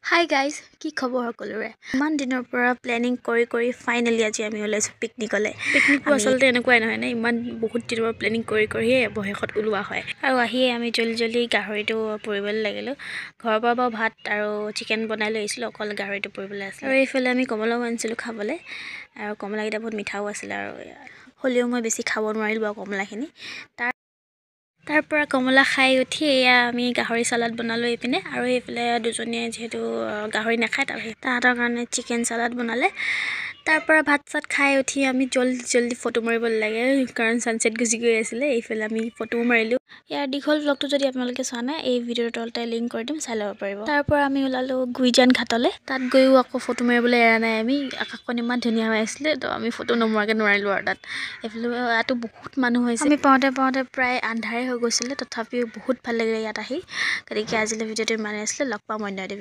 Hi guys, কি খবৰ সকলোৰে? ইমান দিনৰ পৰা প্লেনিং কৰি কৰি ফাইনেলি আজি আমি ওলাইছোঁ পিকনিকলৈ। পিকনিকটো আচলতে এনেকুৱাই নহয় নে, ইমান বহুত দিনৰ পৰা প্লেনিং কৰি কৰিয়ে অৱশেষত ওলোৱা হয়। আৰু আহিয়ে আমি জল্দি জল্দি গাহৰিটো পুৰিবলৈ লাগিলোঁ। ঘৰৰ পৰা বাৰু ভাত আৰু চিকেন বনাই লৈ আহিছিলোঁ, অকল গাহৰিটো পুৰিবলৈ আছিলে। আৰু এইফালে আমি কমলাও আনিছিলোঁ খাবলৈ, আৰু কমলাকেইটা বহুত মিঠাও আছিলে। আৰু হ'লেও মই বেছি খাব নোৱাৰিলোঁ বাৰু কমলাখিনি। তাৰ পৰা কমলা খাই উঠি এয়া আমি গাহৰি চালাড বনালোঁ এইপিনে। আৰু এইফালে দুজনীয়ে যিহেতু গাহৰি নাখায়, তাহাঁতৰ কাৰণে চিকেন চালাড বনালে। তাৰ পৰা ভাত চাত খাই উঠি আমি জল্দি জল্দি ফটো মাৰিবলৈ লাগে, কাৰণ ছানছেট গুচি গৈ আছিলে। এইফালে আমি ফটোও মাৰিলোঁ। ইয়াৰ দীঘল ব্লগটো যদি আপোনালোকে চোৱা নাই, এই ভিডিঅ'টোৰ তলতে লিংক কৰি দিম, চাই ল'ব পাৰিব। তাৰ পৰা আমি ওলালোঁ গুইজান ঘাটলৈ। তাত গৈও আকৌ ফটো মাৰিবলৈ এৰা নাই আমি। আকাশখন ইমান ধুনীয়া হৈ আছিলে, তো আমি ফটো নমৰাকৈ নোৱাৰিলোঁ। আৰু তাত এইফালে ইয়াতো বহুত মানুহ হৈছে। আমি পাওঁতে পাওঁতে প্ৰায় আন্ধাৰে হৈ গৈছিলে, তথাপিও বহুত ভাল লাগিলে ইয়াত আহি। গতিকে আজিলৈ ভিডিঅ'টো ইমানেই আছিলে। লগ পাম অন্য এটি।